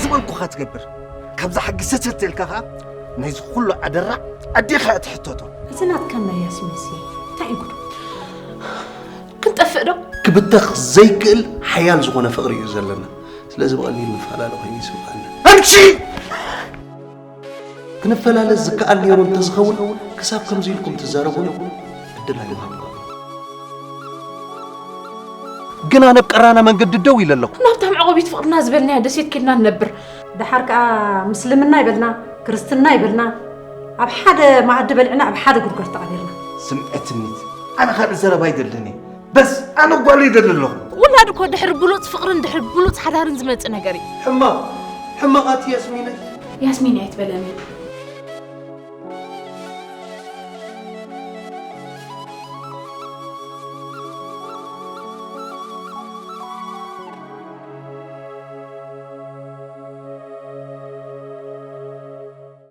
ዝበልኩኻ ትገብር። ካብዛ ሕጊ ሰተት ኢልካ ኸዓ ናይዚ ኩሉ ኣደራዕ ኣዴኻ እያ ትሕተቶ። እዚ ናትካ ናይ ያስሚንሲ እንታይ እዩ ጉዱ? ክንጠፍእ ዶ? ክብተኽ ዘይክእል ሓያል ዝኾነ ፍቕሪ እዩ ዘለና። ስለዚ ብቐሊል ንፈላለ ኮይኑ ይስምዓኒ። ኣምሺ! ክንፈላለ ዝከኣል ነይሩ እንተዝኸውን ክሳብ ከምዚ ኢልኩም ትዛረቡኒ ዕድል ኣይምሃብኩም። ግና ናብ ቀራና መንገዲ ደው ኢለ ኣለኹ። ናብታ መዕቆቢት ፍቕርና ዝበልናያ ደሴት ኬድና ንነብር። ደሓር ከኣ ምስልምና ይበልና ክርስትና ይበልና ኣብ ሓደ መኣዲ በሊዕና ኣብ ሓደ ጉድጓድ ተቐቢርና። ስምዒ ትምኒት ኣነ ካልእ ዘረባ ኣይደልን እየ። በስ ኣነ ጓል ይደሊ ኣለኹ። ውላድ እኮ ድሕሪ ብሉጽ ፍቕርን ድሕሪ ብሉጽ ሓዳርን ዝመጽእ ነገር እዩ። ሕማቕ ሕማቓት ያስሚነይ። ያስሚን ኣይትበለኒ።